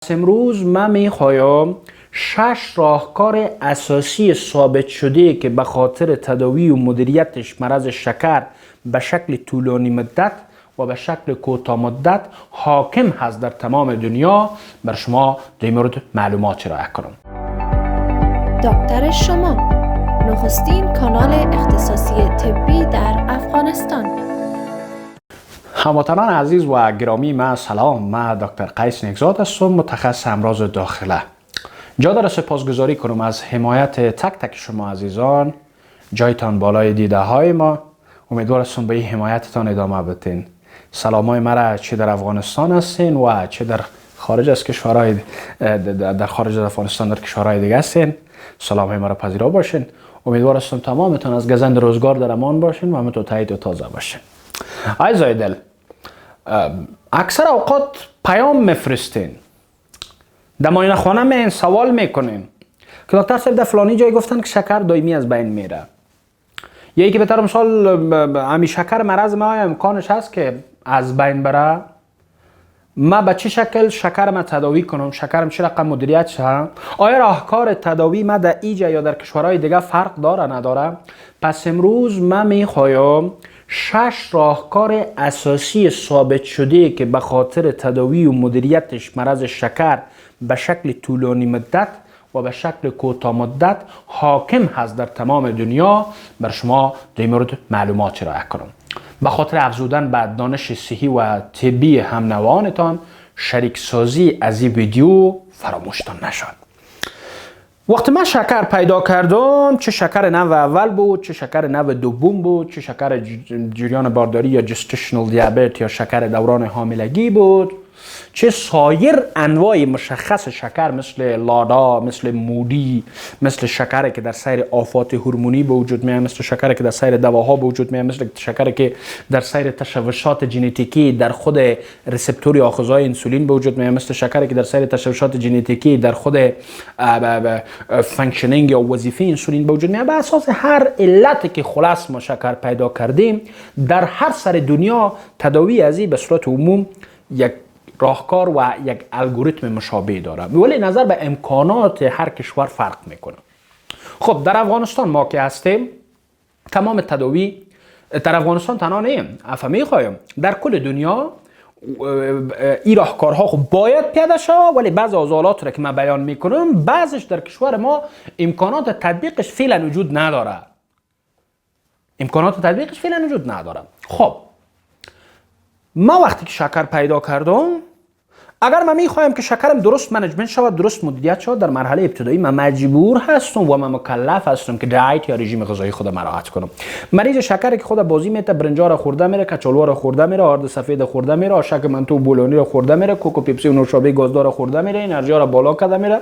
امروز من میخوایم 6 راهکار اساسی ثابت شده که به خاطر تداوی و مدیریتش مرض شکر به شکل طولانی مدت و به شکل کوتاه مدت حاکم هست در تمام دنیا بر شما در مورد معلومات ارائه کنم. دکتر شما، نخستین کانال اختصاصی طبی در افغانستان. هموطنان عزیز و گرامی ما سلام، من دکتر قیس نیکزاد هستم، متخصص امراض داخله. جا داره سپاسگزاری کنم از حمایت تک تک شما عزیزان، جایتان بالای دیده های ما. امیدوار هستم به این حمایتتان ادامه بدین. سلام های مرا چه در افغانستان هستین و چه در خارج از کشورهای در خارج از افغانستان در کشورهای دیگه هستین، سلام های مرا پذیرا باشین. امیدوار هستم تمامتان از گزند روزگار در امان باشین و همینطور تایید و تازه باشین. عزیزای دل، اکثر اوقات پیام میفرستین، در معاینه خانه می سوال میکنین که دکتر صاحب در فلانی جای گفتن که شکر دائمی از بین میره، یا یکی به طور مثال همی شکر مرض ما امکانش هست که از بین بره، ما به چه شکل شکر ما تداوی کنم، شکرم چه رقم مدیریت شه، آیا راهکار تداوی ما در ایجا یا در کشورهای دیگه فرق داره نداره؟ پس امروز ما میخوایم 6 راهکار اساسی ثابت شده که به خاطر تداوی و مدیریتش مرض شکر به شکل طولانی مدت و به شکل کوتاه مدت حاکم هست در تمام دنیا بر شما در مورد معلومات ارائه کنم. به خاطر افزودن به دانش صحی و طبی هم نوعانتان شریک سازی از این ویدیو فراموشتان نشد. وقتی من شکر پیدا کردم، چه شکر نوع اول بود، چه شکر نوع دوم بود، چه شکر جریان بارداری یا gestational دیابت یا شکر دوران حاملگی بود، چه سایر انواع مشخص شکر مثل لادا، مثل مودی، مثل شکر که در سیر آفات هورمونی به وجود میاد، مثل شکر که در سیر دواها به وجود میاد، مثل شکر که در سیر تشوشات ژنتیکی در خود receptor آخذهای انسولین به وجود میاد، مثل شکر که در سیر تشوشات ژنتیکی در خود functioning یا وظیفه انسولین به وجود میاد. به اساس هر علتی که خلاص ما شکر پیدا کردیم، در هر سر دنیا تداوی از این به صورت عموم یک راهکار و یک الگوریتم مشابه داره، ولی نظر به امکانات هر کشور فرق میکنه. خب در افغانستان ما که هستیم تمام تداوی در افغانستان تنها نیم، عفو میخوایم در کل دنیا این راهکارها خب باید پیاده شود، ولی بعض از آلات را که من بیان میکنم بعضش در کشور ما امکانات تطبیقش فعلا وجود نداره. امکانات تطبیقش فعلا وجود نداره. خب ما وقتی که شکر پیدا کردم، اگر من میخوایم که شکرم درست management شود، درست مدیریت شود، در مرحله ابتدایی من مجبور هستم و من مکلف هستم که diet یا رژیم غذایی خود مراعات کنم. مریض شکر که خود بازی میته، برنجا را خورده میره، کچالو را خورده میره، آرد سفید خورده میره، آشک منتو بولونی را خورده میره، کوکو پیپسی و نوشابه گازدار را خورده میره، انرژی را بالا کرده میره،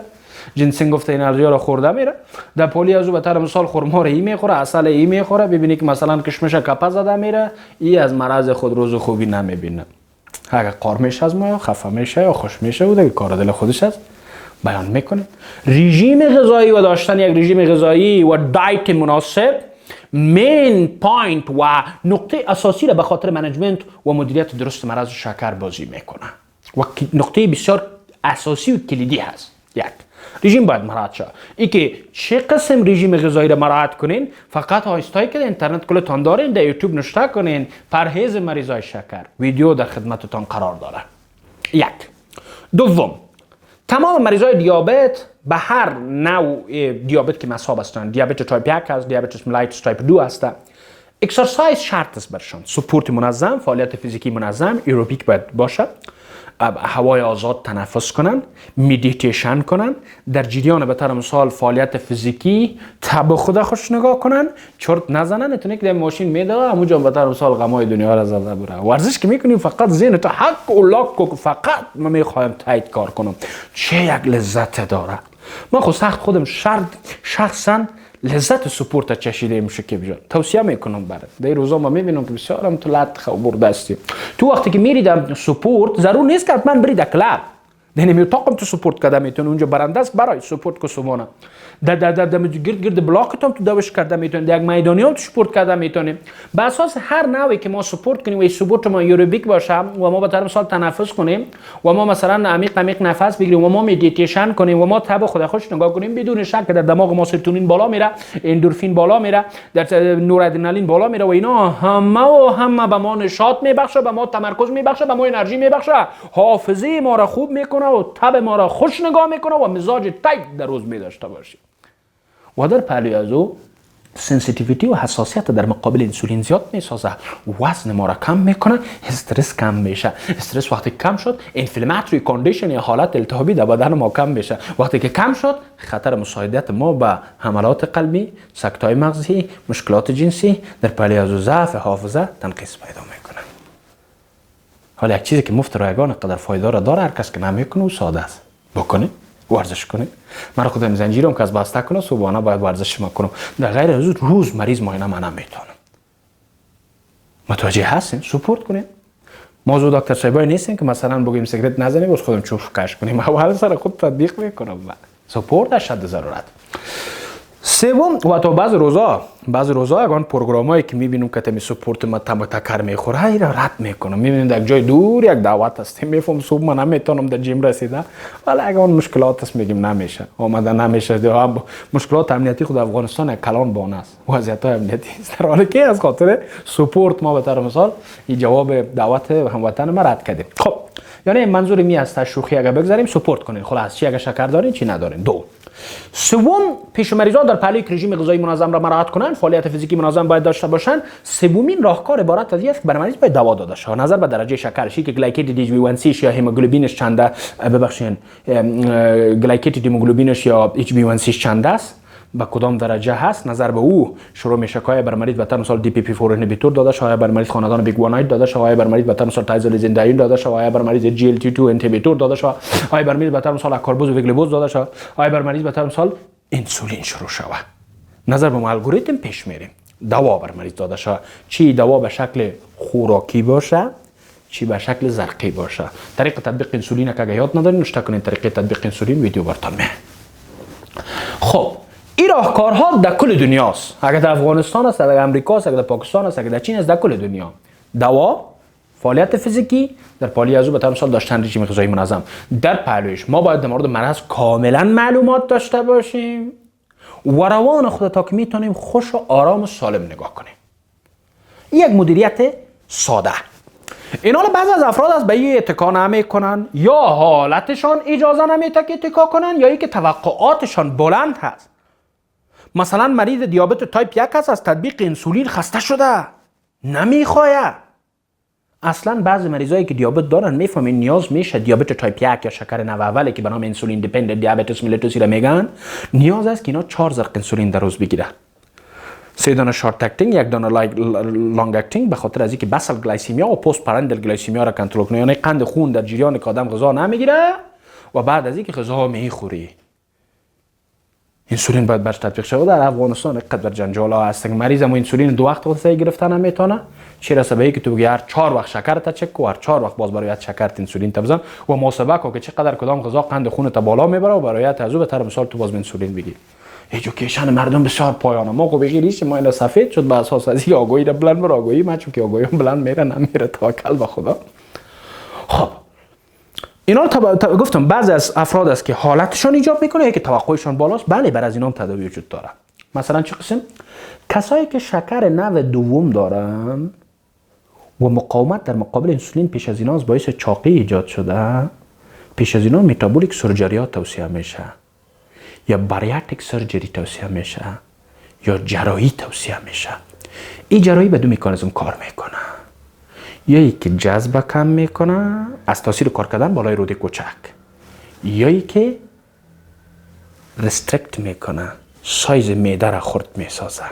ginseng گفته انرژی را خورده میره، در پولی از او به طور مثال خرما را ای میخوره، عسل ای میخوره، ببینی که مثلا کشمش کپه زده میره، ای از مرض خود روز خوبی نمیبینه. اگر قار میشه از ما یا خفه میشه یا خوش میشه و دیگه کار دل خودش است بیان میکنه. رژیم غذایی و داشتن یک رژیم غذایی و diet مناسب main point و نقطه اساسی را به خاطر management و مدیریت درست مرض شکر بازی میکنه و نقطه بسیار اساسی و کلیدی هست. یک رژیم باید مراعات شود. ای که چه قسم رژیم غذایی را مراعات کنین، فقط آیستایی که در اینترنت کلتان دارین، در یوتیوب نشته کنین پرهیز مریضای شکر، ویدیو در خدمتتان قرار داره. یک. دوم، تمام مریضای دیابت به هر نوع دیابت که مصاب هستند، دیابت تایپ 1 هست، diabetes mellitus type 2 هست، exercise شرط است برشان، سپورت منظم، فعالیت فیزیکی منظم، ایروبیک باید باشه، هوای آزاد تنفس کنن، میدیتیشن کنن، در جریان به طور مثال فعالیت فیزیکی تب خود خوش نگاه کنن، چرت نزنن، اتونه که در ماشین میده همونجا به طور مثال غمای دنیا را زده بره. ورزش که میکنیم فقط ذهن تو حق و لاک، فقط من میخوایم تایید کار کنم، چه یک لذت داره. من خود سخت خودم شخصا لذت سپورت چشیده میشه که جان توصیه میکنم برات. در روزا ما میبینم که بسیارم تو لط برده هستی. تو وقتی که میری در سپورت ضرور نیست که حتما بری در club، یعنی اتاقم تو سپورت کرده میتونی، اونجا برنده است برای سپورت کو صبحانه. در در در در گرد گرد block هم تو دوش کرده میتونی، در یک میدانی هم تو سپورت کرده میتونی. به اساس هر نوعی که ما سپورت کنیم و این سپورت ما ایروبیک باشه و ما به طور مثال تنفس کنیم و ما مثلا عمیق عمیق نفس بگیریم و ما مدیتیشن کنیم و ما طبع خود خوش نگاه کنیم، بدون شک در دماغ ما سرتونین بالا میره، اندورفین بالا میره، در نورادرنالین بالا میره و اینا همه و همه به ما نشاط میبخشه، به ما تمرکز میبخشه، به ما انرژی میبخشه، حافظه ما را خوب میکنه و طبع ما را خوش نگاه میکنه و مزاج tight در روز می داشته باشیم. و در پهلوی از او sensitivity و حساسیت در مقابل انسولین زیاد میسازه، وزن ما را کم میکنه، استرس کم میشه. استرس وقتی کم شد، inflammatory condition یا حالت التهابی در بدن ما کم میشه. وقتی که کم شد، خطر مساعدت ما به حملات قلبی، سکتای مغزی، مشکلات جنسی، در پهلوی از او ضعف حافظه تنقیص پیدا میکنه. حالا یک چیزی که مفت رایگان قدر فایده را داره، هر کس که نمیکنه او ساده است. بکنه، ورزش کنه. من خودم زنجیرم که از بسته کنه، صبحانه باید ورزش ما کنم. در غیر از روز مریض معاینه من نمیتونم. متوجه هستین؟ سپورت کنین. ما زو دکتر صاحبای نیستیم که مثلا بگیم سیگرت نزنیم باز خودم چوب کش کنیم. اول سر خود تطبیق میکنم. سپورت اشد ضرورت. سوم، و تا بعض روزا اگان پروگرامایی که میبینم که تمی سپورت ما تم تکر میخوره، ای را رد میکنم. میبینم در جای دور یک دعوت هست، میفهم صبح من نمیتونم در gym رسیده، ولی اگه مشکلات است میگیم نمیشه آمده نمیشه. مشکلات امنیتی خود افغانستان یک کلان بانه است، وضعیت های امنیتی است، در حالی که از خاطر سپورت ما به طور مثال این جواب دعوت هموطن ما رد کردیم. خب یعنی منظور می است شوخی اگه بگذاریم، سپورت کنین خلاص، چی اگه شکر دارین چی ندارین. دو سوم، پیش مریضان در پهلوی رژیم غذایی منظم را مراعات کنند، فعالیت فیزیکی منظم باید داشته باشند. سومین راهکار عبارت از است که برای مریض باید دوا داده شود. نظر به درجه شکرش که glycated HbA1c یا هموگلوبینش چنده، ببخشید glycated هموگلوبینش یا HbA1c چند است، به کدام درجه هست، نظر به او شروع میشه که بر مریض به طور مثال DPP 4 inhibitor داده شود، بر مریض خاندان biguanide داده شود، بر مریض به طور مثال thiazolidinedione داده شود، بر مریض GLP 2 inhibitor داده شود، آیا بر مریض به طور مثال acarbose و voglibose داده شود، آیا بر مریض به طور مثال انسولین شروع شود. نظر به الگوریتم پیش میریم، دوا بر مریض داده شود، چی دوا به شکل خوراکی باشه چی به شکل زرقی باشه. طریق تطبیق انسولین که اگه یاد ندارین نوشته کنین طریق تطبیق انسولین، ویدیو براتون میه. خب این راهکارها در کل دنیاست، اگر در افغانستان است، اگر در امریکا است، اگر در پاکستان است، اگر در چین است، در کل دنیا. دوا، فعالیت فیزیکی، در پهلوی از او به طور مثال داشتن رژیم غذایی منظم. در پهلویش ما باید در مورد مرض کاملا معلومات داشته باشیم و روان خود تا که میتونیم خوش و آرام و سالم نگاه کنیم. یک مدیریت ساده. اینا بعضی از افراد از به این اتکا نمیکنن، یا حالتشان اجازه نمیده که اتکا کنن، یا اینکه توقعاتشان بلند هست. مثلا مریض دیابت تایپ 1 هست، از تطبیق انسولین خسته شده، نمیخواه. اصلا بعضی مریضایی که دیابت دارن میفهمین نیاز میشه دیابت تایپ 1 یا شکر نوع اولی که به نام insulin dependent diabetes mellitus را میگن، نیاز است که اینا 4 زرق انسولین در روز بگیرن، 3 دانه short acting، یک دانه long acting، به خاطر از اینکه basal glycemia و postprandial glycemia را کنترل کنه، یعنی قند خون در جریان که آدم غذا نمیگیره و بعد از اینکه غذا میخوری انسولین باید برش تطبیق شود. در افغانستان قدر جنجال ها هست، مریض هم انسولین 2 وقت خود گرفتن نمیتونه، چه رسه به که تو بگی هر 4 وقت شکر تا چک و هر 4 وقت باز برایت شکر انسولین تا بزن و محاسبه کو که چقدر کدام غذا قند خون تا بالا میبره و برایت از او به طور مثال تو باز انسولین بگی. education مردم بسیار پایانه. ما خب بغیر ما اینا سفید شد به اساس از آگاهی را بلند بر آگاهی ما، چون که آگاهی بلند میره نمیره، توکل به خدا. خب اینا رو گفتم بعضی از افراد است که حالتشان ایجاب میکنه یا که توقعشان بالاست، بله بر از اینا هم تداوی وجود داره. مثلا چه قسم؟ کسایی که شکر نوع دوم دارن و مقاومت در مقابل انسولین پیش از اینا باعث چاقی ایجاد شده، پیش از اینا metabolic surgery ها توصیه میشه، یا bariatric surgery توصیه میشه، یا جراحی توصیه میشه. این جراحی به دو مکانیزم کار میکنه، یا که جذب کم میکنه از تاثیر کار کردن بالای روده کوچک، یا که restrict میکنه، سایز معده را خرد میسازه.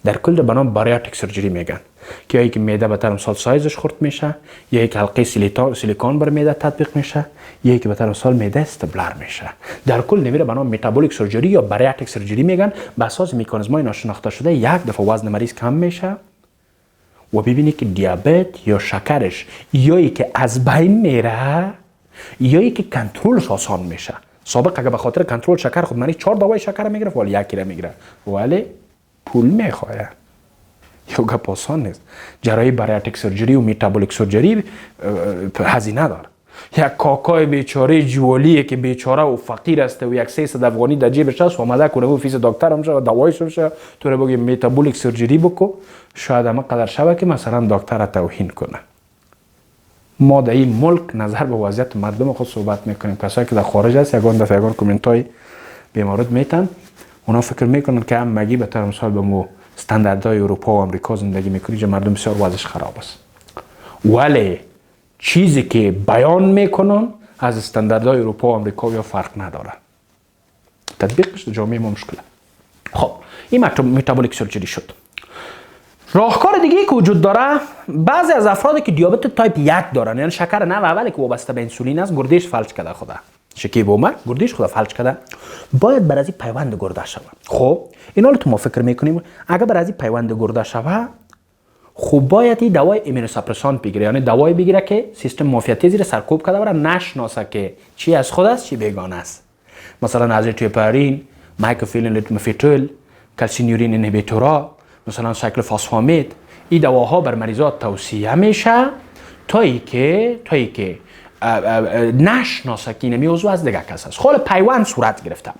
در کل به نام bariatric surgery میگن که یا که معده به طور مثال سایزش خرد میشه، یا که حلقه سیلیکون بر معده تطبیق میشه، یا که به طور مثال معده stapler میشه. در کل نمیره به نام metabolic surgery یا bariatric surgery میگن. به اساس مکانیزم های ناشناخته شده یک دفعه وزن مریض کم میشه و ببینی که دیابت یا شکرش یا که از بین میره. یا که کنترلش آسان میشه. سابق اگه به خاطر کنترل شکر خود مریض 4 دوای شکر میگرفت، ولی یکی را میگیره، ولی پول میخواه. یو گپ آسان نیست. جراحی bariatric surgery و metabolic surgery هزینه داره. یک کاکای بیچاره جوالیه که بیچاره و فقیر است و یک 300 افغانی در جیبش هست، آمده کنه و فیس دکتر هم شه و دوایش هم شه، تو رو بگی metabolic surgery بکو، شاید همه قدر شوه که مثلا دکتر توهین کنه. ما در این ملک نظر به وضعیت مردم خود صحبت میکنیم. کسایی که در خارج است یگان دفعه یگان کامنت های بیمارد میتن، اونا فکر میکنن که هم مگی به طور مثال به مو استانداردهای اروپا و امریکا زندگی میکنی، که مردم بسیار وضعش خراب است. ولی چیزی که بیان میکنن از استانداردهای اروپا و امریکا یا فرق نداره، تطبیقش در جامعه ما مشکله. خب این metabolic surgery شد. راهکار دیگه که وجود داره، بعضی از افرادی که دیابت تایپ 1 دارن، یعنی شکر نوع اولی که وابسته به انسولین است، گردش فلج کرده خوده، شکیب عمر گردش خود فلج کرده، باید بر از پیوند گرده شود. خب اینا رو تو ما فکر میکنیم اگر بر از پیوند گرده شود، خب باید این دوای immunosuppressant بگیره، یعنی دوای بگیره که سیستم معافیتی زیر سرکوب کرده بره، نشناسه که چی از خود است چی بیگانه است. مثلا azathioprine، mycophenolate mofetil، calcineurin inhibitor ا، مثلا cyclophosphamide، این دواها بر مریضات توصیه میشه تا ای که نشناسه که اینمی عضو از دیگه کس است. خب پیوند صورت گرفته.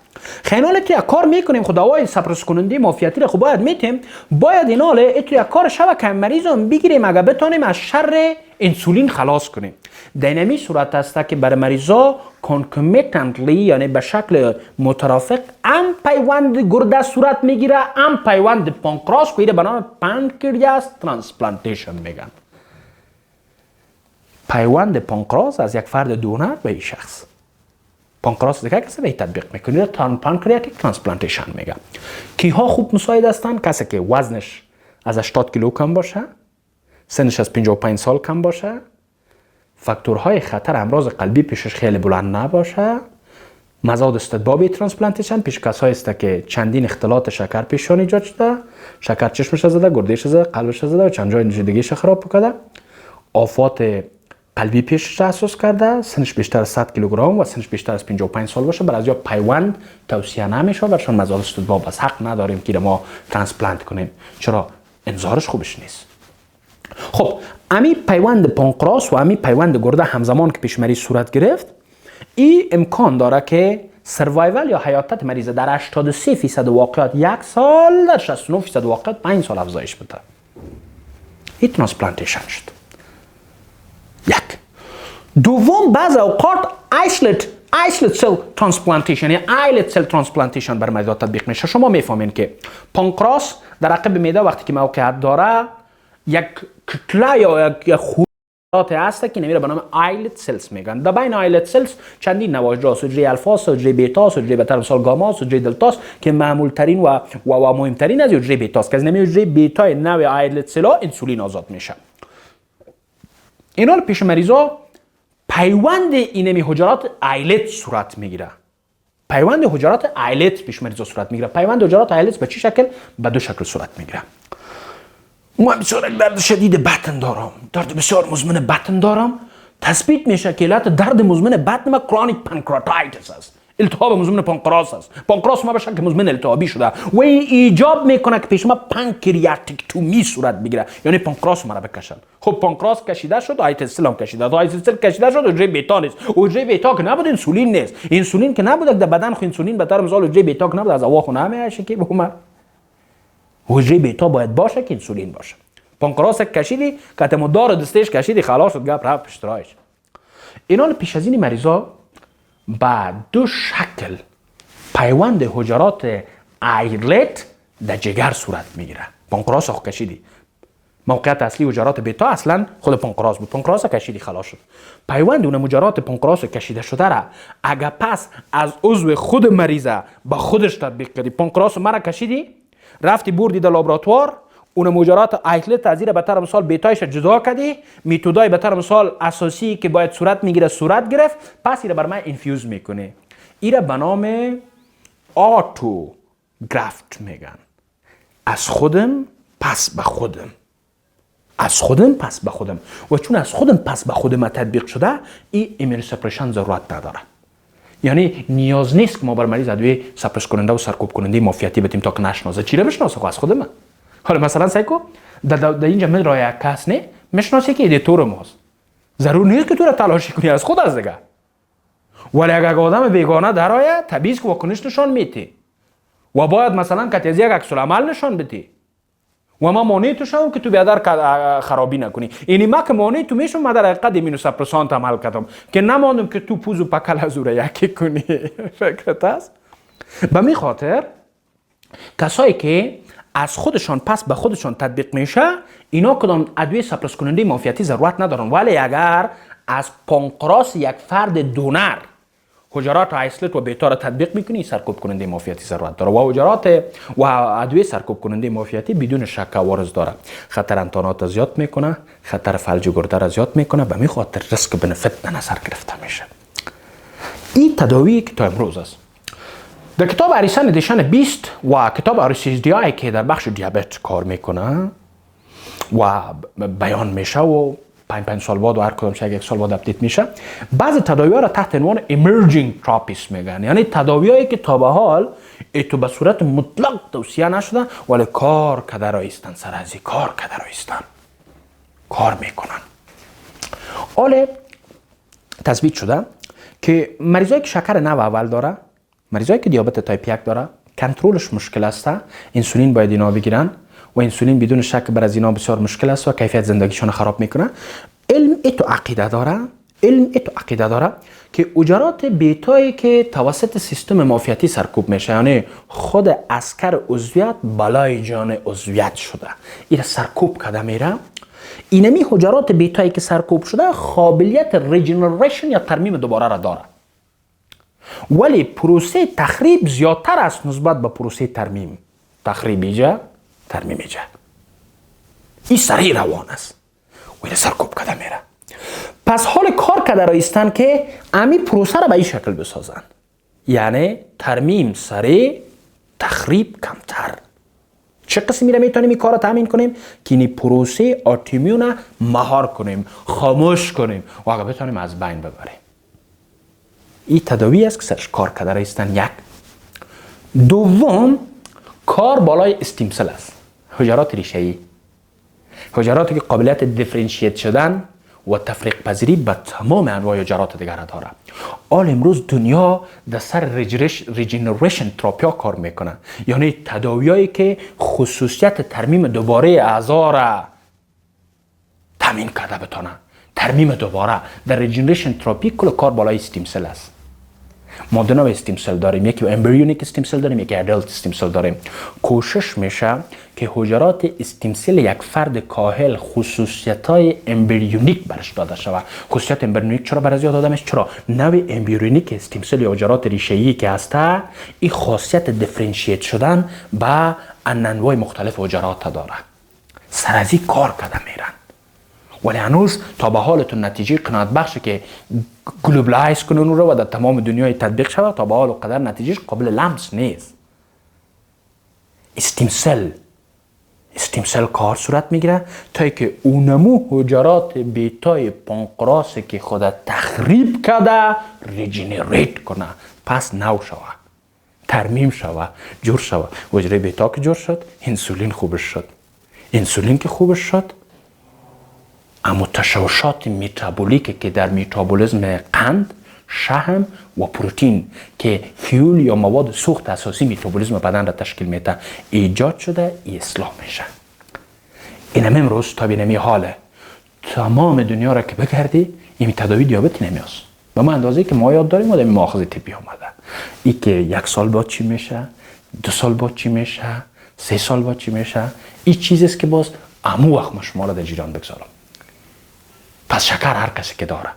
خیلی که کار میکنیم، خب دوای suppress کننده معافیتی رو خب باید میتیم، باید ایناله اتو یک کار شوه که مریض هم بگیریم اگه بتونیم از شر انسولین خلاص کنیم. دینامی صورت است که برای مریضا concomitantly، یعنی به شکل مترافق، هم پیوند گرده صورت میگیره هم پیوند پانکراس که به نام pancreas transplantation میگن. پیوند پانکراس از یک فرد donor به این شخص، پانکراس دیگه کسی به تطبیق میکنه، pancreatic transplantation میگن. کیها خوب مساعد هستن؟ کسی که وزنش از 80 کیلو کم باشه، سنش از 55 سال کم باشه، فاکتورهای خطر امراض قلبی پیشش خیلی بلند نباشه، مزاد استطباب transplantation پیش کسایی است که چندین اختلاط شکر پیششان ایجاد شده، شکر چشمش زده، گردهش زده، قلبش زده و چند جای دیگه خراب کرده، آفات قلبی پیشش تاسس کرده، سنش بیشتر از 100 کیلوگرم و سنش بیشتر از 55 سال باشه، برای از یا پیوند توصیه نمیشه، برشان مزاد استطباب است، حق نداریم که ما transplant کنیم، چرا انذارش خوبش نیست. خب امی پیوند پانکراس و امی پیوند گرده همزمان که پیش مریض صورت گرفت، این امکان داره که survival یا حیاتت مریض در 83% واقعات 1 سال، در 69% واقعات 5 سال افزایش بده. این transplantation شد. یک. دوم، بعض اوقات islet cell transplantation یا islet cell transplantation بر مریض تطبیق میشه. شما میفهمین که پانکراس در عقب معده وقتی که موقعیت داره، یک کتله یا یک خورات هست که نمیره به نام islet cells میگن. در بین islet cells چندین نوع حجره، حجره الفا، حجره بیتا، حجره به طور مثال گاما، حجره دلتاس که معمول ترین و و مهمترین از حجره بیتاست که از نمی حجره بیتا نوع islet cell ها انسولین آزاد میشه. اینا پیش مریضا پیوند اینمی حجرات islet صورت میگیره. پیوند حجرات islet پیش مریضا صورت میگیره. پیوند حجرات islet به چه شکل؟ به دو شکل صورت میگیره. من بسیار درد شدید بطن دارم، درد بسیار مزمن بطن دارم، تثبیت میشه که علت درد مزمن بطن ما chronic pancreatitis است، التهاب مزمن پانکراس است. پانکراس ما به شکل مزمن التهابی شده و این ایجاب میکنه که پیش ما pancreatectomy صورت بگیره، یعنی پانکراس ما را بکشن. خب پانکراس کشیده شد، islet cell هم کشیده، islet cell کشیده شد، حجره بیتا نیست، حجره بیتا که نبود انسولین نیست، انسولین که نبود در بدن، خو انسولین به طور مثال حجره بیتا که نبود از هوا خو نمیشه که به حجره بیتا باید باشه که انسولین باشه. پانکراس کشیدی که مدار دستش کشیدی، خلاص شد، گپ رفت پشت رایش. اینا پیش از این مریضا با دو شکل پیوند حجرات islet در جگر صورت میگیره. پانکراس خو کشیدی، موقعیت اصلی حجرات بیتا اصلا خود پانکراس بود، پانکراس کشیدی خلاص شد. پیوند اون حجرات پانکراس کشیده شده را اگه پس از عضو خود مریضه با خودش تطبیق کردی، پانکراس مرا کشیدی رفتی بردی در لابراتوار، اون حجرات islet از به طور مثال بیتایش جدا کردی، میتودای به طور مثال اساسی که باید صورت میگیره صورت گرفت، پس ایره بر من infuse میکنه. ایره به نام autograft میگن، از خودم پس به خودم. از خودم پس به خودم، و چون از خودم پس به خودم تطبیق شده، این immunosuppression ضرورت نداره. یعنی نیاز نیست که ما بر مریض ادویه suppress کننده و سرکوب کننده معافیتی بدیم تا که نشناسه. چی رو بشناسه؟ خب از خودم. حالا مثلا سیل کو، در اینجا من رای یک کس نه میشناسه که editor ماست، ضرور نیست که تو را تلاشی کنی، از خود از دیگه. ولی اگر آدم بیگانه درآید، طبیعی که واکنش نشان میتی و باید مثلا که از یک عکس العمل نشان بدی و ما مانع تو شوم که تو بیادر خرابی نکنی. یعنی ما که مانع تو میشم، ما در حقیقت immunosuppressant عمل کردم که نماندم که تو پوز و پکل از او یکی کنی. فکرت است؟ به می خاطر کسایی که از خودشان پس به خودشان تطبیق میشه، اینا کدام ادویه suppress کننده معافیتی ضرورت ندارن. ولی اگر از پانقراس یک فرد donor حجرات islet و بیتا را تطبیق میکنی، سرکوب کننده معافیتی ضرورت داره و حجرات و ادویه سرکوب کننده معافیتی بدون شک عوارض داره. خطر انتانات زیاد میکنه، خطر فلج گرده را زیاد میکنه. به می خاطر risk benefit به نظر گرفته میشه. این تداوی که تا امروز است، در کتاب Harrison edition 20 و کتاب RCSDI که در بخش دیابت کار میکنه و بیان میشه و 5 5 سال بعد و هر کدام یک سال بعد update میشه، بعض تداوی ها را تحت عنوان emerging therapies میگن، یعنی تداوی که تا به حال ایتو به صورت مطلق توصیه نشده ولی کار کده رایستن، سر ازی کار کده رایستن، کار میکنن. حال تثبیت شده که مریضایی که شکر نوع اول داره، مریضایی که دیابت تایپ 1 داره، کنترلش مشکل است، انسولین باید اینا بگیرن و انسولین بدون شک بر از اینا بسیار مشکل است و کیفیت زندگیشون خراب میکنه. علم ایتو عقیده داره که حجرات بیتایی که توسط سیستم معافیتی سرکوب میشه، یعنی خود عسکر عضویت بالای جان عضویت شده، این سرکوب کده میره، اینمی حجرات بیتایی که سرکوب شده قابلیت regeneration یا ترمیم دوباره را داره، ولی پروسه تخریب زیادتر است نسبت به پروسه ترمیم. تخریب ایجا، ترمیم ایجا، این سریع روان است و این سرکوب کده میره. پس حال کار کده رایستن که امی پروسه را به این شکل بسازن، یعنی ترمیم سریع، تخریب کمتر. چه قسمی را میتونیم این کار را تامین کنیم که این پروسه autoimmune مهار کنیم، خاموش کنیم و اگر بتونیم از بین ببریم؟ این تداوی است که سرش کار کرده رایستن. یک دوم، کار بالای stem cell است، حجرات ریشه‌ای، حجراتی که قابلیت differentiate شدن و تفریق پذیری به تمام انواع حجرات دیگر داره. حال امروز دنیا در سر regeneration therapy ها کار میکنه، یعنی تداویایی که خصوصیت ترمیم دوباره اعضا را تامین کرده بتانه. ترمیم دوباره در regeneration therapy کل کار بالای stem cell است. ما دو نوع stem cell داریم، یکی embryonic stem cell داریم، یکی adult stem cell داریم. کوشش میشه که حجرات stem cell یک فرد کاهل خصوصیت های embryonic برش داده شود. خصوصیت embryonic چرا برای زیاد داده میشه؟ چرا نوع embryonic stem cell یا حجرات ریشه‌ای که هسته، این خاصیت differentiate شدن به انواع مختلف حجرات داره. سر ازی کار کرده میرن، ولی هنوز تا به حالتون نتیجه قناعت بخش که globalize کنن رو و در تمام دنیای تطبیق شود، تا به حال قدر نتیجهش قابل لمس نیست. stem cell کار صورت میگیره تا که اونمو حجرات بیتای پانقراس که خود تخریب کرده regenerate کنه، پس نو شوه، ترمیم شوه، جور شوه. حجره بیتا که جور شد، انسولین خوبش شد. انسولین که خوبش شد، اما تشوشات متابولیک که در متابولیسم قند، شحم و پروتین که fuel یا مواد سوخت اساسی متابولیسم بدن را تشکیل میده ایجاد شده، اصلاح میشه. اینم امروز تا بینمی حاله تمام دنیا را که بگردی، این تداوی دیابت نمیاست به ما اندازه که ما یاد داریم و در ماخذ طبی آمده. ای که یک سال بعد چی میشه، 2 سال بعد چی میشه، 3 سال بعد چی میشه، این چیزی است که باز امو وقت ما شما را در جریان بگذارم. پس شکر هر کسی که داره،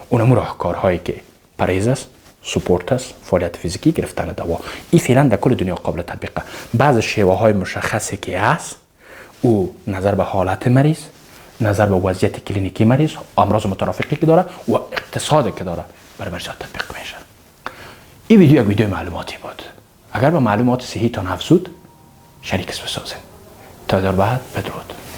اونمو راهکارهایی که پرهیز است، سپورت است، فعالیت فیزیکی، گرفتن دوا، این فعلا در کل دنیا قابل تطبیقه. بعض شیوه های مشخصی که هست، او نظر به حالت مریض، نظر به وضعیت کلینیکی مریض، امراض مترافقی که داره و اقتصادی که داره، برای مریض تطبیق میشه. این ویدیو یک ویدیو معلوماتی بود. اگر به معلومات صحی تان افزود، شریک بسازین. تا در بعد، بدرود.